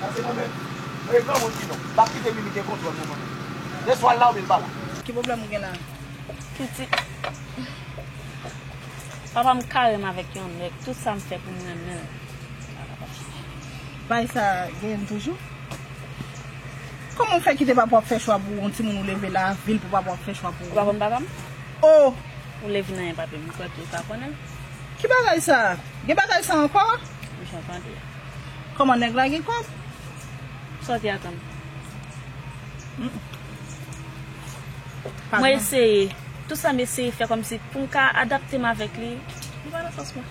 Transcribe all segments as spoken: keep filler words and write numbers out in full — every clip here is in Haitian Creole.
Sa se mwen menm. Mwen granmoun ki non. M ap kite Mimi gen kontwòl mwen mwen menm. Lè swa l la oubyen l pa la. Ki pwoblèm ou gen la? Pitit. Papa m kare m avèk yon nèg. Tout sa m fè pou m renmen l. Bagay sa genyen toujou? Kòman w fè kite papa w ap fè chwa pou ou, yon timoun ou leve lavil pou papa w ap fè chwa pou ou? Ou pa konn papa m? Oh! Ou leve nan yon papi m, m kwè tou ou ka konnen l. Ki bagay sa? Gen bagay sa ankò? M jan tande. Kòman nèg la gen kòb? Sa w te atann? Mm. Pa Mwen gran- eseye. Tout sa m eseye fè kòmsi pou m ka adapte m avèk li, li pa nan sans mwen.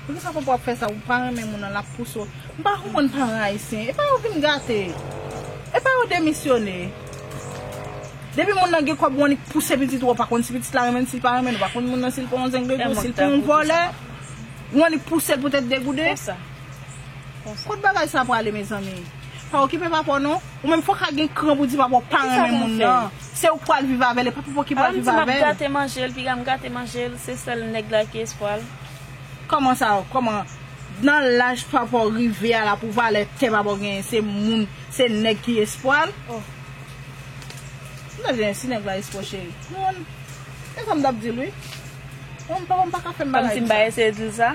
Poukisa papa w ap fè sa? Ou pa renmen moun nan, l ap pouse w. M pa konprann paran ayisyen. E pa yo vin gate. E pa yo demisyone. Depi moun nan gen kòb, ou annik pouse pitit ou, ou pa konn si pitit la renmen l, si l pa renmen l, ou pa konn moun nan si l pran yon zengledo, si l pran yon vòlè. Ou annik pouse l poutèt degoude. Konsa. Konsa. Kot bagay sa prale, mezanmi? Pa okipe papa w non. Ou menm fòk a gen kran pou di papa w pa renmen moun nan. Se ou k pral viv avè l, e pa papa w ki pral viv avè l. Papa m di m ap gate manje l, piga m gate manje l, se sèl nèg la ki espwa l. Kòman sa? Kòman? Nan laj papa w rive a la, pou valè tè papa w genyen, se moun, se nèg ki espwa l? Oh. M ta di si nèg la espwa w, cheri. Mwen, e sa m t ap di l, wi. Mwen, papa m pa ka fè m bagay. Kòmsi m pa eseye di l sa.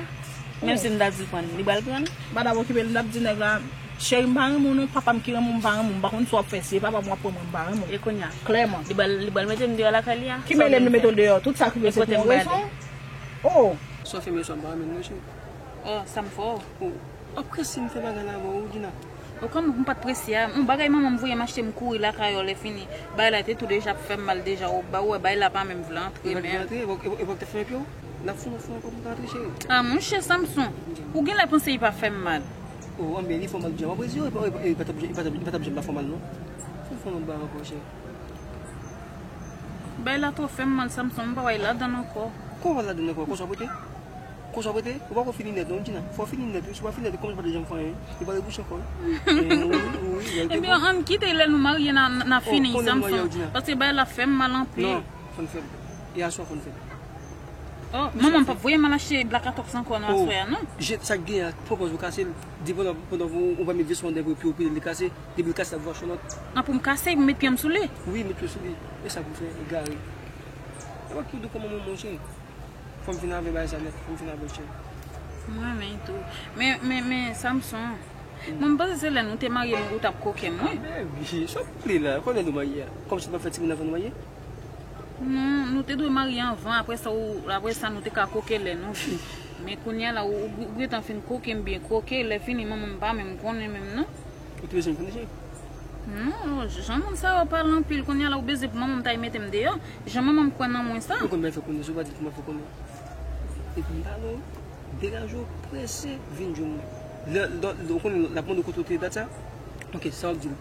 Menm si m ta di l pran l, li pral pran l. M pa t ap okipe l, m t ap di nèg la, cheri, m pa renmen w non, papa m ki renmen w, m pa renmen w, m pa konn sa w ap fè, si e papa m w ap pran mwen, m pa renmen w. E kounye a? Klèman. Li pral, li pral mete m deyò lakay li a? Ki mele m mete w deyò? Tout sa k rive se pou yon rezon. Oh! Sa w fè m yè swa m pa renmen l non, cheri. Oh, sa m fè w? Oh, apresè m fè bagay la avè w, Dina. Ou konn m pa t prese a. Yon bagay manman m voye m achte, m kouri lakay ou, lè fini. Bagay la te tou deja ap fè m mal deja. Ou ba ou wè bagay la pa menm vle antre menm. Epa, epa, epa, te fè pye w. N ap fon, fon, fon, antre, cheri. Ah, monchè Samson, ou genlè panse li pa fè m mal. Oh, anben, li fè w mal deja. M apresye w, epa, epa, epa, t ap, epa, t ap, epa, t ap janm pa fè w mal, non. Fon, fon, lòt bagay ankò, cheri. Bagay la twò fè m mal, Samson, m pa wè ladann ankò. Kòman w pa wè ladann ankò? Konsa w ap rete? Konsa w ap rete? Ou poko fini nèt non, Dina. Fò w fini nèt, wi. Si w pa fini nèt, kòman w pa deja fè anyen? Li pral rebouche ankò, wi. Eh, wi, wi, wi, wi. Ebyen, ann kite lè nou marye, n a, n a fini, Samson. Paske bagay la fè m mal anpil. Non, fò n fè l. E aswè fò n fè l. Oh, manman m p ap voye m al achte black atox ankò nan aswè a, non. Jete sa k gen an, pran pòz ou kase l. Di pandan, pandan ou, ou pa met veston anndan pou, pou, pou li kase. Depi l kase, l ap vwache lòt. An pou m kase, pou m met pye m sou li? Wi, met pye sou li. E sa pou fè, egare. E pa ki dou kòman manman w, cheri. Fò m fin avè bagay sa nèt, fò m fin avè l, cheri. M renmen l tou. Men, men, men, Samson, mwen m panse se lè nou te marye, nou, ou t ap koke m, wi. Ah, baby, sa w ap pale la? Konnen nou marye a? Kòmsi nou pa fè timoun avan nou marye? Non, nou te dwe marye anvan, apre sa, ou, apre sa, nou te ka koke lè nou vle. Men kounye a la, ou, ou, ou gentan fin koke m byen koke, lè fini, manman m pa menm konnen menm, non. Ou te bezwen m konnen, cheri? Non, jan moun sa yo pale anpil, kounye a la, ou bezwen pou manman m ta mete m deyò. Jan manman m kwè nan mwen sa. Ou konn m fè konnen, si w pa di l, kòman fè konnen? Epi m pale w, degaje w, prese, vin jwenn mwen. Lè, lè, lè, ou konnen, l ap mande w kote w te dat sa? Ok, sa w ap di l?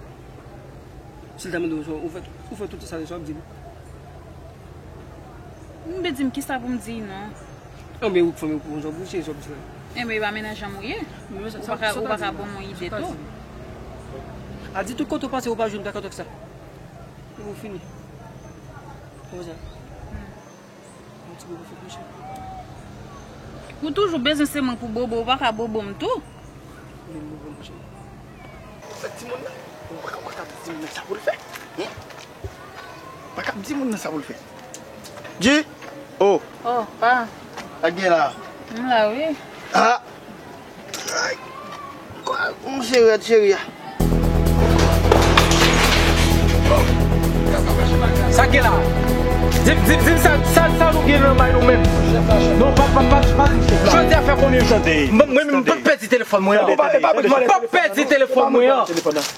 Si l ta mande w sa, ou fè, ou fè tout sa, sa w ap di l? M vle di m kisa pou m di non. Anben ou k fanmi ou konsa bouche sou bouche. Enben e pa mennaj an m ou ye. Ou pa ka ou pa ka ban m yon ide tou. A di tout kote ou pase ou pa jwenn kakatòk sa. Ou fini. Konsa. Yon ti bobo fèk mouche. Ou toujou bezwen se mwen pou bobo, ou pa ka bobo m tou. Ou vin bobo mouche. Sa timoun nan? Ou pa ka, ou pa ka di timoun nan sa pou l fè. Hein? Pa ka di moun nan sa pou l fè. Di? Oh. Oh, pa. Sa k gen la? M la, wi. Ah. Ay. Kwa, kòman se rèd, cheri a? Sa k gen la? Di m, di m, di m sa, sa, sa nou gen nan may nou menm? Non, pa, pa, pa, pa. Jodi a fè konbyen jou? Mwen, mwen menm, m p ap pèdi telefòn mwen an. Ou pa, e pa vòlè. M p ap pèdi telefòn mwen an.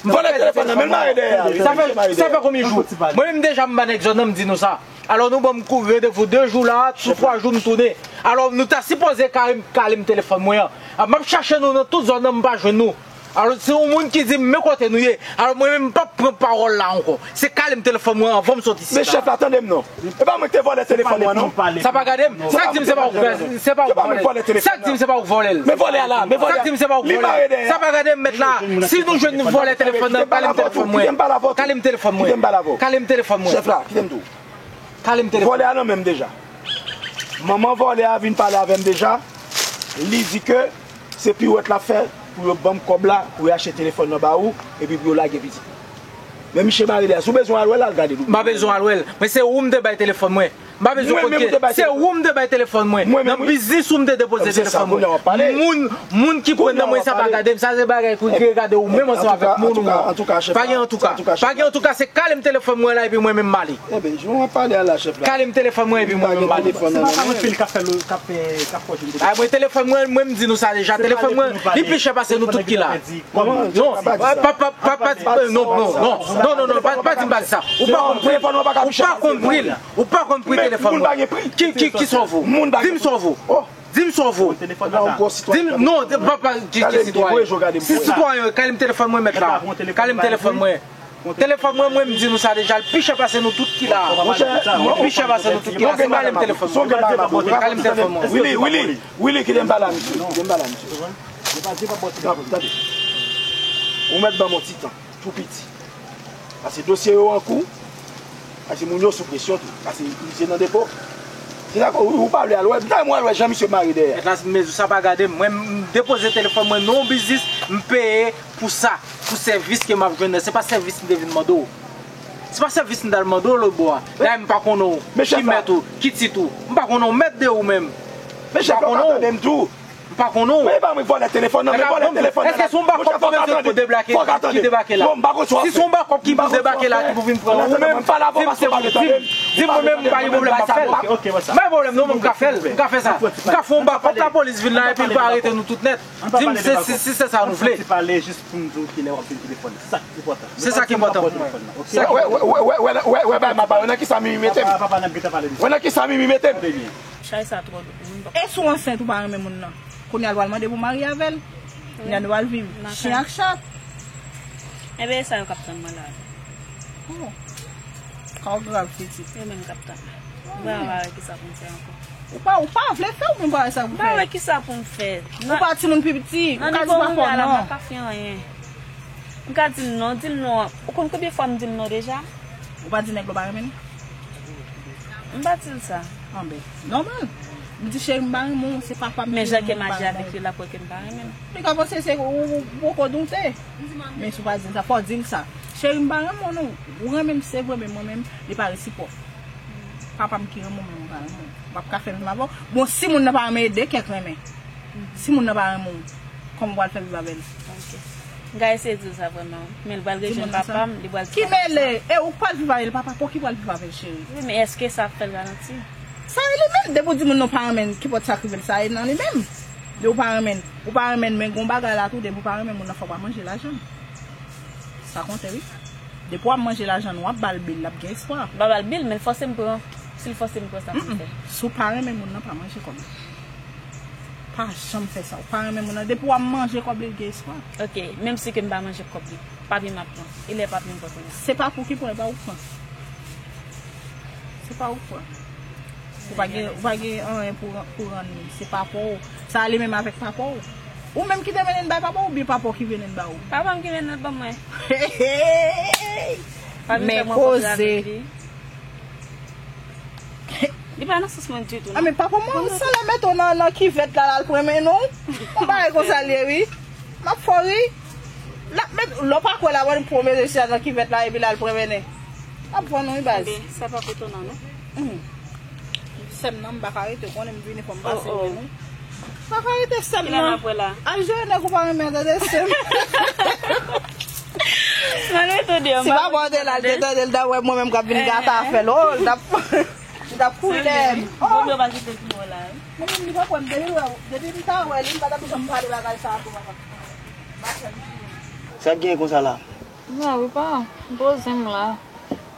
Vòlè telefòn nan, men l mare dèyè a, wi. Sa fè, sa fè konbyen jou? Mwen menm deja m ba nèg zòn nan, m di nou sa. Alò nou ban m kou randevou de jou la, sou twa jou m tounen. Alò nou ta sipoze kale m, kale m telefòn mwen an. A, m ap chache nou nan tout zòn nan, m pa jwenn nou. Alò se yon moun ki di m men kote nou ye. Alò mwen menm m p ap pran pawòl la ankò. Se kale m telefòn mwen anvan m sot isit la. Men chèf la, tande m non. E pa mwen ki te vòlè telefòn mwen non. Sa pa gade m. Sa k di m se pa ou k vòlè l? Sa k di m se pa ou k vòlè l? Men vòlè a la, men vòlè a. Sa k di m se pa ou k vòlè l? Li mare dèyè a. Sa pa gade m, mèt la. Si nou jwenn vòlè telefòn nan, kale m telefòn mwen. Kale m telefòn mwen. Kale m telefòn mwen. Chèf la, kite m di w. Kale m telefòn. Vòlè a nan men m deja. Manman vòlè a vin pale avè m deja. Li di ke se piwèt l ap fè pou yo ban m kòb la, pou yo achte telefòn nan ba ou, epi pou yo lage pitit ou. Men misye mare dèyè. Si w bezwen al wè l, al gade l ou menm. M pa bezwen al wè l. Mwen se ou m te bay telefòn mwen. M pa bezwen konn ke se ou m te bay telefòn mwen. Nan biznis ou m te depoze telefòn mwen. Moun, moun ki pran nan mwen sa pa gade m. Sa se bagay ki gade ou menm ansanm avèk moun ou an. Pa gen antouka. Pa gen antouka. Se kale m telefòn mwen la epi mwen menm m ale. Enben, jan w ap pale a la, chèf la. Kale m telefòn mwen epi mwen menm m ale. Se pa anpil k ap fè lo, k ap fè, k ap fè w jwenn kote. A, mwen telefòn mwen, mwen m di nou sa deja. Telefòn mwen, li pi chè pase nou tout ki la. Non, pa, pa, pa, pa, pa, non, non, non, non, non, non, non, pa, pa di m pa di sa. Ou pa konn pri l. Ou pa konn pri l. Ou pa konn pri telefòn mwen. Ki, ki, ki sa w vo? Di m sa w vo. Di m sa w vo. Di m, non, pa, pa, ki, ki sitwayen? Si sitwayen, kale m telefòn mwen, mèt la. Kale m telefòn mwen. Telefòn mwen, mwen, m di nou sa deja, l pi chè pase nou tout ki la. Li pi chè pase nou tout ki la. Se kale m telefòn mwen. Kale m telefòn mwen. Willy, Willy, Willy, kite m pale a misye. Kite m pale a misye. Tande, tande. Ou mèt ban m yon ti tan, tou piti. Paske dosye yo an kou. Paske moun yo sou presyon tou. Paske misye nan depo. Se sa ke ou, ou pa vle al wè. Talè m al wè jan misye mare dèyè. Mèt la, men sa pa gade m. Mwen, m depoze telefòn mwen nan yon biznis, m peye pou sa, pou sèvis ke m ap jwenn nan. Se pa sèvis m te vin mande w. Se pa sèvis m t al mande w lòt bò a. Dayè m pa konnen w. Ki mèt ou, ki tit ou. M pa konnen w mèt de ou menm. Men chèf la, ou pa tande m tou. M pa konnen w. Men e pa mwen k vòlè telefòn nan, men vòlè telefòn nan. Èske se yon bakòp ki pou deblake la, ki debake la? Si se yon bakòp ki pou debake la, ki pou vin pran ou menm, di m se, di m, di m mwen menm m pa gen pwoblèm, m ap fè l. M pa gen pwoblèm non, m ka fè l, m ka fè sa. M ka fè yon bakòp, lapolis vin la epi l pa arete nou tout nèt. Di m se, si, si se sa nou vle. Se sa ki enpòtan pou mwen. Wè, wè, wè, wè, wè, wè, wè, nan kisa Mimi mete m. Wè nan kisa Mimi mete m. Chay sa twò dou pou mwen. E si w ansent ou pa renmen moun nan? Kounye a l pral mande pou w marye avè l? Kounye a nou pral viv chen ak chat? Enben e sa yo k ap tann mwen la. Oh. Ka w grav pitit. Yo menm k ap tann mwen. M pa wè kisa pou m fè ankò. Ou pa, ou pa vle fè oubyen ou pa wè sa pou fè? M pa wè kisa pou m fè. Ou pa timoun pi piti, ou ka di pa fò non. Nan nivo moun la la, m pa ka fè anyen. M ka di l non, di l non. Ou konn konbyen fwa m di l non deja? Ou pa di nèg la w pa renmen l? M pa di l sa. Anben, nòmal. M di cheri m pa renmen w, se papa m ki renmen w, m pa renmen w. Men jan ke m aji avèk li, l ap wè ke m pa renmen l. Li ka panse se ou, ou poko doute. Men si w pa di l sa, fò w di l sa. Cheri m pa renmen w non. Ou renmen m, se vre, men mwen menm, li pa resipwòk. Papa m ki renmen w, men mwen pa renmen w. M p ap ka fè menm avè w. Bon, si moun nan pa renmen, e de kè k renmen. Si moun nan pa renmen w, kòman w pral fè viv avè l? Ok. M ka eseye di l sa vrèman, wi. Men l pral rejwenn papa m, li pral di papa m sa. Ki mele? E ou k pral viv avè l, papa, pou ki pral viv avè l, cheri? Wi, men èske sa ap fè l ralanti? Sa rele mele? Depi w di moun nan w pa renmen l, kenpòt sa k rive l, sa e nan li menm. Depi w pa renmen l, ou pa renmen l, men gon bagay la tou, depi w pa renmen moun nan, fò w pa manje lajan l. Sa konte, wi. Depi w ap manje lajan l, w ap ba l bil, l ap gen espwa. M pa ba l bil, men l fòse m pran. Si l fòse m pran, sa pou m fè? Si w pa renmen moun nan, pa manje kòb li. Pa janm fè sa. Ou pa renmen moun nan. Depi w ap manje kòb li, l gen espwa. Ok, menm si ke m pa manje kòb li, papye m ap pran. E lè papye m pran kounye a? Se pa pou ki pran, e pa ou k pran. Se pa ou k pran. Ou pa gen, ou pa gen anyen pou, pou rann li. Se papa w. Sa li menm avèk papa w. Ou menm ki te mennen l bay papa w, oubyen papa w ki mennen l ba ou? Papa m ki mennen l ban mwen. Men koze. Li pa nan sans mwen ditou. Ah, men papa mwen, ou sanble mete w nan, nan kivèt la, l al pran men non. Ou pa wè konsa l ye, wi. M ap fè w ri. L ap met, lè w pa kwè la, wè, l pran mesye a nan kivèt la, epi l al pran men. L ap vann ou, wi, baz. Sa pa kote w nan, non. Sè m nan, m pa ka rete, konnen m vini fò m pase men nou. M pa ka rete sè m nan. Al jere nèg ou pa renmen an, tande sè m. Si papa w te la, l te tande, l t ap wè mwen menm k ap vin gate afè l. Oh, l t ap, li t ap koule. Oh. Mwen menm li pa kwè m, depi l wè, depi m ta wè li, m pa t ap janm pale bagay sa a pou mwen. Sa k gen konsa la? Mwen wi pa, m poze m la.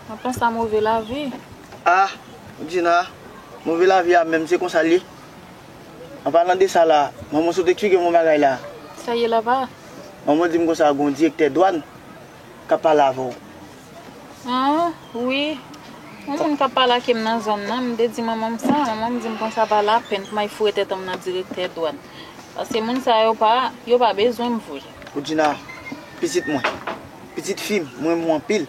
Mwen panse a move lavi. Ah, Djina, move lavi a menm se konsa l ye. An palan de sa la, manman sot eksplike m yon bagay la. Sa ye la pa? Manman di m konsa gen yon direktè dwàn k ap pale avè w. Ah, wi. Yon moun k ap pale ak m nan zòn nan, m te di manman m sa, manman m di m konsa pa lapenn pou m al foure tèt an m nan direktè dwàn. Paske moun sa yo pa, yo pa bezwen m vre. Ou Djina, pitit mwen, pitit fi m, mwen renmen w anpil.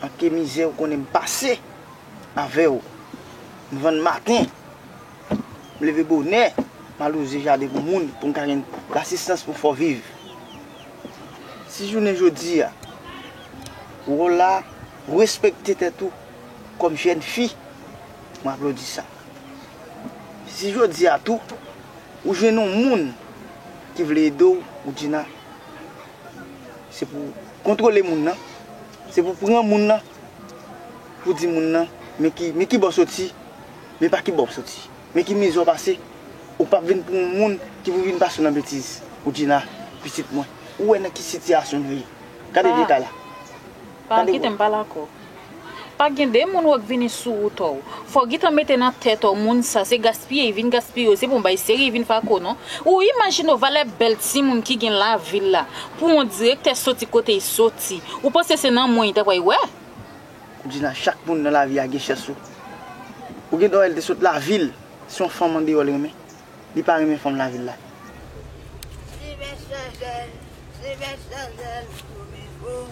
Anke mizè ou konnen m pase avè w. M vann maten, m leve bonè, m al wouze jaden pou moun, pou m ka gen lasistans pou fè w viv. Si jounen jodi a, ou la, ou respekte tèt ou kòm jèn fi, mwen aplodi sa. Si jodi a tou, ou jwenn yon moun ki vle ede w, ou Djina, se pou kontwole moun nan, se pou pran moun nan, pou di moun nan, men ki, men ki bò w soti, men pa ki bò w soti, men ki mizè w pase, ou p ap vin pou yon moun ki pou vin pase w nan betiz. Ou Djina, pitit mwen, ou wè nan ki sitiyasyon nou ye. Gade vye kay la. Pa kite m pale ak ou. Pa gen de moun wè k vini sou wout ou. Fò w gentan mete nan tèt ou moun sa se gaspiye, vin gaspiye, se pou yon bay serye, vin fè ak ou non. Ou imajine w valè bèl timoun ki gen lavil la. Pou yon direktè soti kote l soti. Ou panse se nan mwen li ta pral wè? Ou di nan chak moun nan lavi a gen chans ou. Ou gen dwa wè l te sot lavil, se yon fanm andeyò l renmen. Li pa renmen fanm lavil la.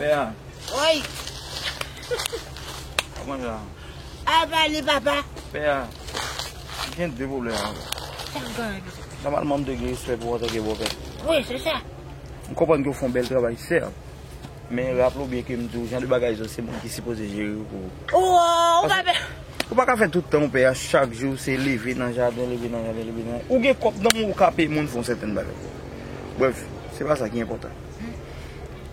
Pè a. Woy. Kòman sa? Apa li papa? Pè a. Gen de pwoblèm ankò. Nòmalman m te gen respè pou ou antanke bòpè. Wi, se sa. M konprann ke w fè yon bèl travay, sè. Men raple w byen ke m di w, jan de bagay sa se moun ki sipoze jere yo pou ou. Ou pa ka fè tout tan w pè a, chak jou se leve nan jaden, leve nan jaden, leve nan. Ou gen kòb nan men w, ou ka peye moun fè yon sèten bagay. Brèf, se pa sa ki enpòtan.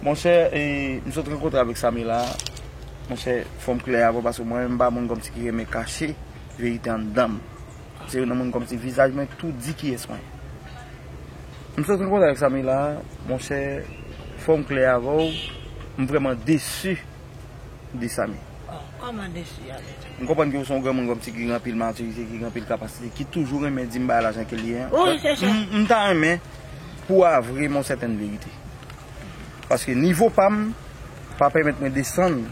Monchè, e, m sot rankontre avèk Samy la. Monchè, fò m klè avè w paske mwen menm m pa moun kòmsi ki renmen kache verite anndan m. Se youn nan moun kòmsi vizaj mwen tou di kiyès mwen ye. M sot rankontre avèk Samy la, monchè, fò m klè avè w, m vrèman desi de Samy. Oh, kòman desi avè l? M konprann ke w se yon granmoun kòmsi ki gen anpil matirite, ki gen anpil kapasite, ki toujou renmen di m bagay la jan ke l ye an. Wi, se sa. M, m ta renmen pou w avwe m yon sèten verite. Paske nivo pa m pa pèmèt mwen desann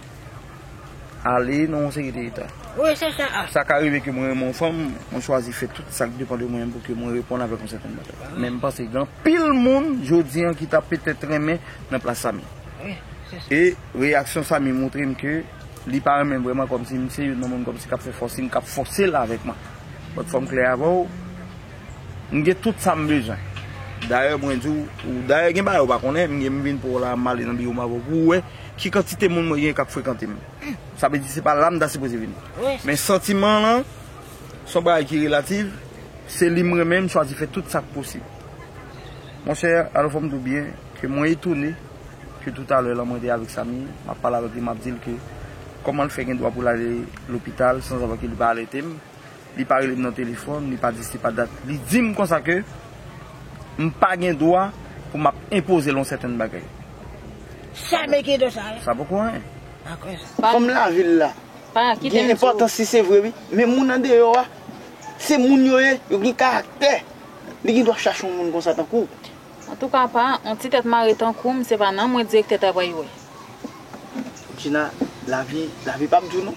ale nan yon seri de eta. Wi, se sa. Sa ka rive ke mwen renmen yon fanm, mwen chwazi fè tout sa k depann de mwen pou ke mwen reponn avèk yon sèten bagay. Men m panse gen anpil moun jodi an ki ta petèt renmen nan plas Samy. Wi, se sa. E reyaksyon Samy montre m ke li pa renmen m vrèman kòmsi m se youn nan moun kòmsi k ap fè fòsing, k ap fòse l avèk mwen. But fò m klè avè w, m gen tout sa m bezwen. Dayè, mwen di w, ou, dayè, gen bagay ou pa konnen, m gen, m vin pou w la, m ale nan biwo m avè w pou w wè ki kantite moun mwen gen k ap frekante m. Sa vle di se pa la m ta sipoze vini. Wi. Men santiman lan, se yon bagay ki relatif, se li m renmen, m chwazi fè tout sa k posib. Monchè, alò fò m di w byen, ke mwen etone, ke toutalè lan mwen te avèk Samy, m ap pale avèk li, m ap di l ke kòman l fè gen dwa pou l ale lopital san avan ke li pa alète m. Li pa rele m nan telefòn, li pa di se pa dat. Li di m konsa ke m pa gen dwa pou m ap enpoze l yon sèten bagay. Sa meke de sa, wi. Sa poko anyen. Kòm lavil la gen enpòtans, si se vre, wi. Men moun andeyò a, se moun yo ye, yo gen karaktè. Li gen dwa chache yon moun konsa tankou w. Antouka, pa, yon ti tèt mare tankou m, se pa nan mwen direktè ta pral wè. Djina, lavi, lavi p ap di w non.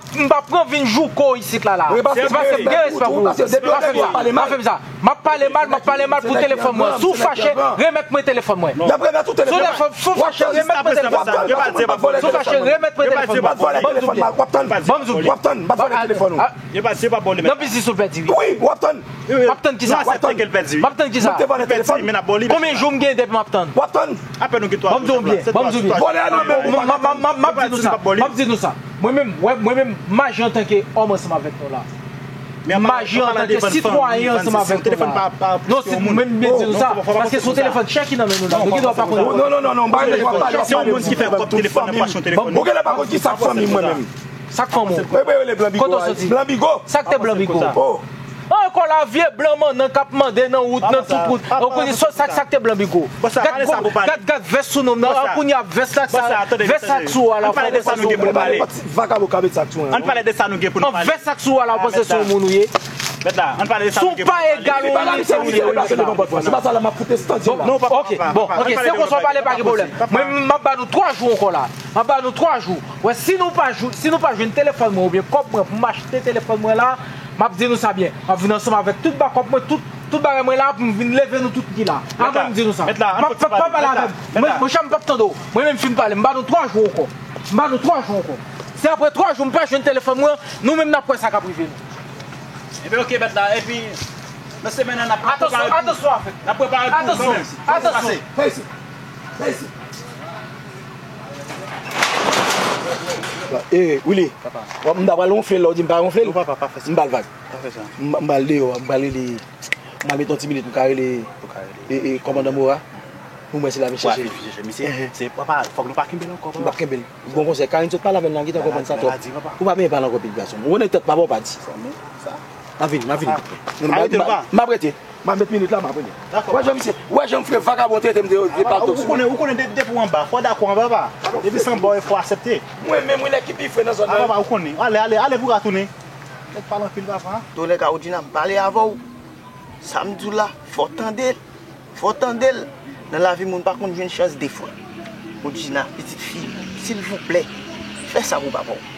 m p ap pran vin jouko isit la la. Se paske m gen respè pou ou. Pa fè m sa. Pa fè m sa. M ap pale mal, m ap pale mal pou telefòn mwen. Si w fache, remèt mwen telefòn mwen. Y ap remèt ou telefòn. Si w fache, remèt mwen telefòn mwen. Si w fache, remèt mwen telefòn mwen. Ban m di w byen. W ap tann. W ap vòlè telefòn mwen. W ap tann. M ap vòlè telefòn ou. Nan biznis ou pèdi wi. Wi, w ap tann. W ap tann kisa? W ap tann kisa? M ap tann kisa? Mwen te vòlè telefòn. Konbyen jou m gen depi m ap tann? W ap tann. Apre nou gen twa jou. Ban m di w byen. Ban m di w byen. Vòlè a nan men ou. M ap di nou sa. M ap di nou sa. Mwen menm, wè, mwen menm, m aji antanke òm ansanm avèk nou la. M aji antanke sitwayen ansanm avèk nou la. Non, si, mwen m byen di nou sa, paske se yon telefòn chè ki nan men nou la. Nou gen dwa pa konnen. Non, non, non, non, m pa gen dwa pale. Se yon moun ki fè kòb telefòn nan pa achte yon telefòn. Ou genlè pa konn kisa k fanmi mwen menm. Sa k fanmi w? Kote w soti? Blan Bigo. Sa k te Blan Bigo? Oh. Ankò la, vye blan mannan k ap mande nan wout, nan tout wout. Ou konnen sa, sa, sa k te Blan Bigo. Gad, gad, gad vès sou nonm nan. An kounye a, vès la, sa, vès sa k sou a la, fò w pase sou moun. Vakabon k ap met sa k sou an. An pale de sa nou gen pou nou pale. An vès sa k sou a la, w panse se yon moun ou ye? Si w pa egal, ou yon moun. Se pa sa la m ap foute standi la. Ok, bon, ok, se konsa w pale, pa gen pwoblèm. Mwen, m ap ba nou twa jou ankò la. M ap ba nou twa jou. Wè, si nou pa jou, si nou pa jwenn telefòn mwen oubyen kòb mwen pou m achte telefòn mwen la, m ap di nou sa byen. M ap vin ansanm avèk tout bakòp mwen, tout, tout bagay mwen la, pou m vin leve nou tout ki la. Mwen, m di nou sa. Pa, pa, pa pale avè m. Mwen, monchè, m p ap tande w. Mwen menm, m fin pale. M ba nou twa jou ankò. M ba nou twa jou ankò. Si apre twa jou, m pa jwenn telefòn mwen, nou menm n ap wè sa k ap rive nou. Ebyen, ok, mèt la. Epi, nan semèn nan, n ap prepare pou, n ap prepare pou kanmenm. Atansyon, atansyon. Eh, Willy, m ta pral wonfle l, lè w di m pa wonfle l. M ba l vag. M ba l deyò, m ba l rele. M ba l mete yon ti minit, m ka rele, e, e, kòmandan Mora. Pou mwen, se la vin chèche. Misye, se papa, fòk nou pa kenbe l ankò, papa. M p ap kenbe l. Bon konsèy, Karine sot pale avè l la, gentan konprann sa twòp. Ou pa menm pale ankò, pitit gason. Ou konnen tèt pa bon, pa di. M ap vini, m ap vini. M ap rete. M ap met minit la, m ap vini. Wè jan misye, wè jan frè vakabon trete m de, de pato sou. Ou konnen, ou konnen depi w anba, fò w dakò anba, papa. Depi se anba w ye, fò w aksepte. Mwen menm, wi, nèg ki pi fre nan zòn nan. Papa, ou konnen. Ale, ale, ale pou w ka tounen. Nèg pale anpil, papa. Tonnè Kawoudjina, m pale avè w. Sa m di w la, fò w tande l. Fò w tande l. Nan lavi, moun pa konn jwenn chans de fwa. Kawoudjina, pitit fi, silvouplè, fè sa pou papa w.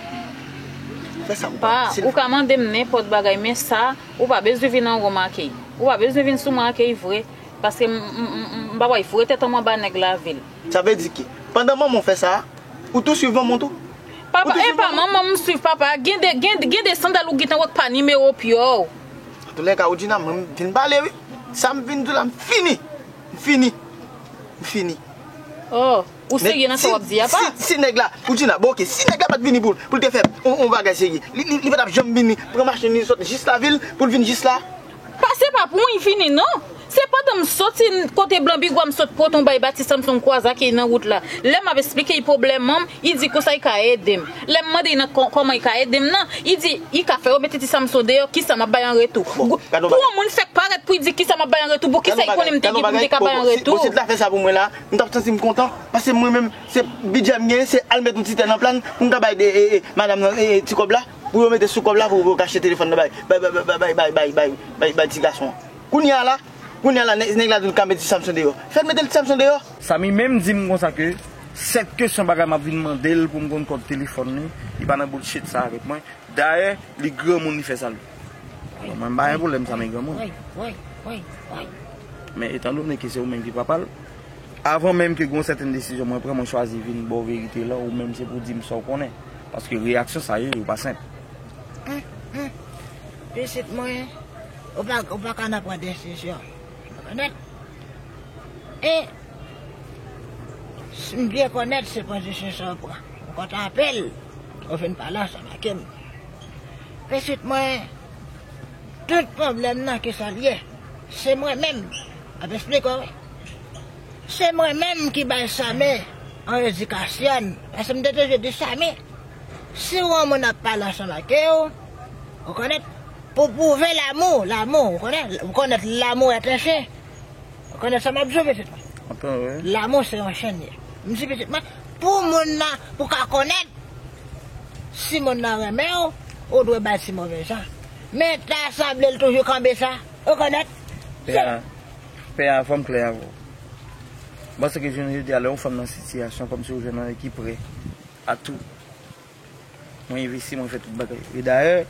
Fè sa pou papa w. Pa, ou ka mande m nenpòt bagay, men sa, ou pa bezwen vin anwo m ak li. Ou pa bezwen vin sou mwen ak li vre, paske m, m, m, m, m pa pral foure tèt an m anba nèg lavil. Sa vle di ke, pandan manman w fè sa, ou tou swiv manman w tou? Papa, e pa manman m swiv, papa. Gen de, gen, gen de sandal ou gentan wè k pa nimewo pye w. Antoulèka, Woodjina, mwen, m vin pale, wi. Sa m vin di w la, m fini. M fini. M fini. Oh, ou serye nan sa w ap di a, pa? Si, si nèg la, Woodjina, bon, oke, si nèg la pa t vini pou, pou l te fè on, on bagay serye, li, li, li pa t ap janm vini pran machin li sot jis lavil pou l vin jis la. Pa, se pa pou mwen l vini, non. Se pandan m soti kote Blan Bigwa, m sot pote yon bay Bati Samson m kwaze ak li nan wout la. Lè m ap esplike li pwoblèm an, li di konsa li ka ede m. Lè m mande li nan kò-, kòman li ka ede m nan, li di li ka fè yo mete Ti Samson deyò, kisa m ap bay an retou? Bon, gade yon bagay. Pou yon moun fèk parèt pou li di kisa m ap bay an retou, bon, kisa li konnen m te gen pou m te ka bay an retou? Bon, si t la fè sa pou mwen la, m t ap santi m kontan, paske mwen menm, se bidjè m genyen, se al met yon ti tè nan plàn pou m ka bay de, e, e, madanm nan, e, e, ti kòb la. Pou yo mete sou kòb la, pou yo kache telefòn nan bay, bay, bay ti gason an. Kounye a la, kounye a la, nèg, nèg la di nou ka mete Ti Samson deyò. Fè l mete Ti Samson deyò. Samy menm di m konsa ke, sèt kesyon bagay m ap vin mande l pou m konn kòd telefòn li, li pa nan bullshit sa avèk mwen. Dayè, li granmoun, li fè sa l vle. Bon, mwen m pa gen pwoblèm sa, men granmoun. Men etandone ke se ou menm ki papa l, avan menm ke gen yon sèten desizyon mwen pran, mwen chwazi vin ba w verite la, ou menm se pou w di m sa w konnen. Paske reyaksyon sa yo, yo pa senp. Hum, hum. Pitit mwen, ou pa, ou pa ka nan pran desizyon. Ou konprann? E, m byen konèt se pozisyon sa w pran. M kontan anpil, ou vin pale ansanm ak m. Pitit mwen, tout pwoblèm nan, kisa l ye? Se mwen menm. M ap esplike w, wi. Se mwen menm ki bay Samy yon edikasyon. Paske m te toujou di Samy, si yon moun ap pale ansanm ak ou, ou konèt, pou pwouve lanmou, lanmou, ou konèt, ou konèt l'amour est un chien. Ou konèt sa m ap di w, pitit mwen? Antan, wi. Lanmou se yon chen li ye. M di pitit mwen, pou moun nan, pou ka konèt si moun nan renmen w, ou dwe bay ti move jan. Men ta sanble l toujou kanpe sa, ou konèt? Pè a, pè a, fò m klè avè w. M panse ke jounen jodi a, lè yon fanm nan sitiyasyon, kòmsi ou jwenn yon nèg ki prè a tou. Mwen envesti, mwen fè tout bagay. E dayè,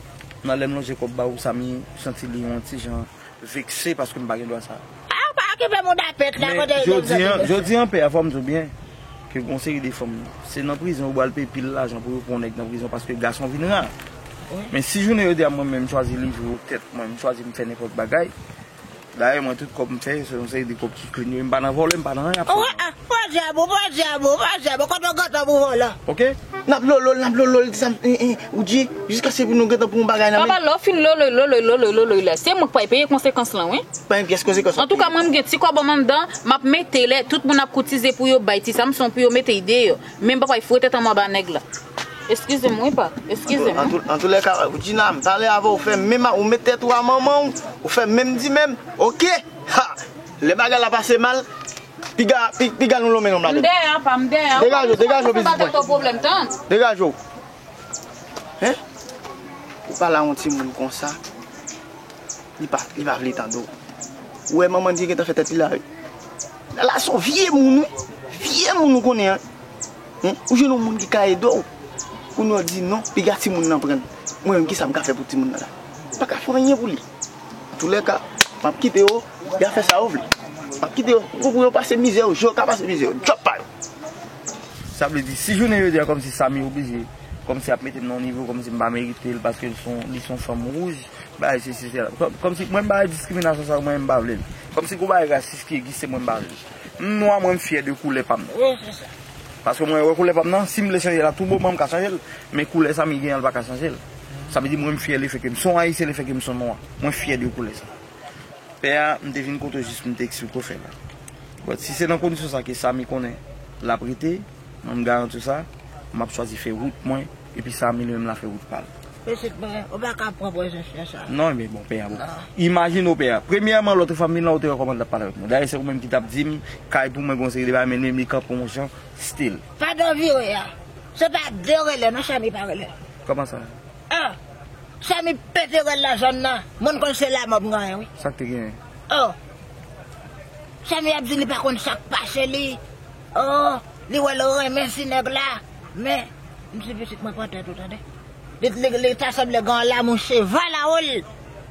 nan lè m lonje kòb ba ou, Samy santi li yon ti jan vekse paske m pa gen dwa sa. A, pa okipe mouda pèt la, kote jodi an, jodi an, pè a, fò m di w byen, ke gon seri de fanm, se nan prizon yo pral peye pil lajan pou yo pran yon nèg nan prizon paske gason vin ra. Wi. Men si jounen jodi a mwen menm m chwazi livre w tèt mwen, m chwazi m fè nenpòt bagay, dayè, mwen, tout kòb m fè, se yon seri de kòb ki clean yo. M pa nan vòlè, m pa nan anyen, absoliman. Pòdyab ou, pòdyab ou, pòdyab ou, kote w gentan pou vòlè? Oke? N ap lolo l, n ap lolo l, di sa m, eh, eh, ou di, jiskaske pou nou gentan pou yon bagay nan men. Papa, lè w fin lolo, lolo, lolo, lolo la, se mwen k pral peye konsekans lan, wi. Pa gen pyès konsekans w ap peye. Antouka, mwen, m gen ti kòb an m anndan, m ap mete lè tout moun ap koutize pou yo bay Ti Samson, pou yo mete l deyò. Men m pa pral foure tèt an m anba nèg la. Eskize m, wi, pa. Eskize m. Antou-, antou-, antoulèka, Woodjina, m pale avè w, ou fè menm, ou met tèt ou a manman w, ou fè menm di menm. Oke! Ha! Lè bagay la pase mal, piga, pi-, piga nou lonmen nonm ladan. M dèyè, pa, m dèyè. Degaje w, degaje w, pitit mwen. Degaje w. Hen? Ou pale a yon timoun konsa. Li pa, li pa vle tande w. Ou wè manman li gentan fè tèt li la, wi. Lala se yon vye moun, wi. Vye moun ou konnen an. Hen? Ou jwenn yon moun ki ka ede w. Kounye a w di non, piga timoun nan pran l. Mwen menm, kisa m ka fè pou timoun nan la? M pa ka fè anyen pou li. Antoulèka, m ap kite yo, y a fè sa yo vle. M ap kite yo, pou, pou yo pase mizè yo, jan yo ka pase mizè yo, djòb pa yo. Sa vle di, si jounen jodi a kòmsi Samy oblije Kòmsi y ap mete m nan yon nivo, kòmsi m pa merite l, paske l se yon, li se yon fanm wouj, bagay sesi, sela. Kòm, kòmsi mwen m pa wè diskriminasyon sa yo, mwen m pa vle l. Kòmsi gon bagay rasis ki egziste, mwen m pa vle l. M nwa, mwen m fyè de koulè pa m nan. Wi, se sa. Paske mwen wè koulè pa m nan, si m vle chanje l a tout moman, m ka chanje l. Men koulè Samy gen an, l pa ka chanje l. Sa vle di mwen m fyè lefètke m se yon Ayisyen, lefètke m se yon nwa. Mwen fyè de koulè sa. Pè a, m te vin kote w jis pou m te eksplike w fè la. But si se nan kondisyon sa ke Samy konnen l ap rete, mwen m garanti w sa, m ap chwazi fè wout mwen, epi Samy li menm l a fè wout pa l. Pitit mwen, ou pa ka pran prezans sa. Non, men bon, pè a, bon. Non. Imajine w, pè a. Premyèman, lòt fwa m vin la, ou te wè kòman l t ap pale avèk mwen. Dayè, se ou menm ki t ap di m, kay pou mwen gon seri de bagay, men li menm li kanpe yon jan, still. Padon vire a. Se pa de rele, non, Samy pa rele. Kòman sa? Ah! Samy pete rèl nan zòn nan. Moun konn se lanmò m genyen, wi. Sa k te genyen? Oh! Samy ap di li pa konn sa k pase li. Oh! Li wè l renmen ti nèg la. Men, m di pitit mwen pran tèt ou, tande. Li, li, li ta sanble gen lanmou cheval a ou l.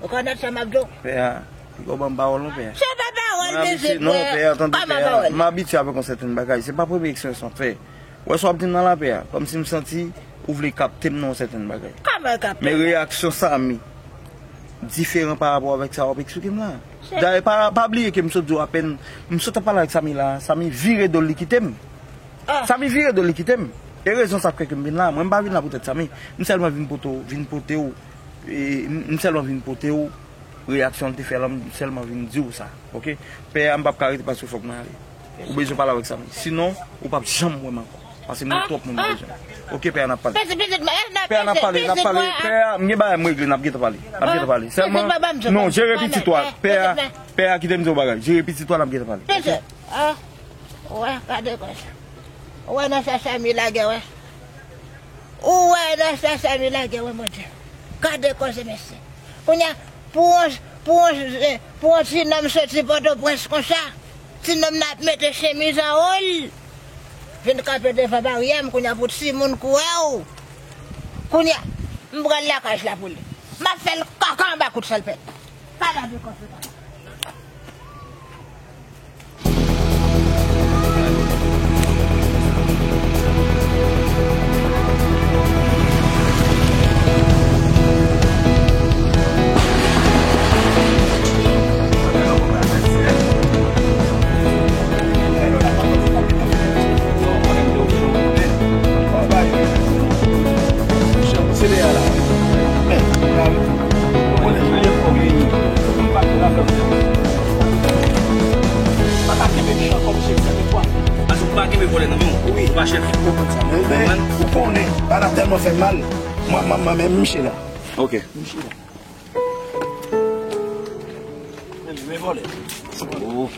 Ou konn sa m ap di w? Pè a, li gon ban m pawòl non, pè a. Se pa pawòl, pitit mwen. Non, pè a, tande, pè a. Kòman pawòl? M abitye avèk yon sèten bagay. Se pa premye eksperyans m ap fè. Ou wè sa w ap di m nan la, pè a, kòmsi m santi ou vle kapte m nan yon sèten bagay. Kòman kapte? Men reyaksyon Samy diferan pa rapò avèk sa w ap eksplike m la. Dayè, pa, pa bliye ke m sot di w apèn, m sot ap pale avèk Samy la, Samy vire do l, li kite m. Ah. Samy vire do l, li kite m. E rezon sa k fè ke m vin la. Mwen, m pa vin la poutèt Samy. M sèlman vin pote w, vin pote w, e, m, m sèlman vin pote w reyaksyon l te fè la, m sèlman vin di w sa, oke? Pè a, m p ap ka rete paske fòk mwen ale. Ou bezwen pale avèk Samy. Sinon, ou p ap janm wè m ankò. Paske m gen twòp moun m bezwen. Oke, pè a, n ap pale. Pè a, n ap pale, n ap pale. Pè a, m gen bagay m regle, n ap gentan pale. N ap gentan pale. Sèlman, non, jere pitit ou a. Pè a, pè a, kite m di w bagay. Jere pitit ou a, n ap gentan pale. Oke? Ah, wè, gade konsa. Wè nan sa Samy lage, wè. Ou wè nan sa Samy lage, wè, Bondye. Gade koze, mesye. Kounye a, pou yon, pou yon, eh, pou yon ti nonm soti Pòtoprens konsa, ti nonm nan ap mete chemiz anwo l, vin kanpe devan baryè m, kounye a pou timoun kouri w. Kounye a, m pral lakay la pou li. M ap fè l kaka anba kout salpèt. Pa nan de kòfre pa. Atake menm chan kòm chèf sèt etwal. Atake ou pa kenbe vòlè nan men w. Wi. Ou pa chèf. Ou konprann sa. Men, men, ou konnen, bagay la tèlman fè m mal. Mwen, mwen, mwen, men Michel la. Ok. Michel la. Men, men vòlè. Oh.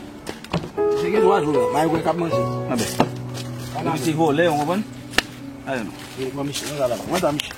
Se gen dwa jou la. May wè k ap manje. A ben. Depi se vòlè, ou konprann? Ale non. E, mwen, Michel, mwen, mwen, mwen, Michel.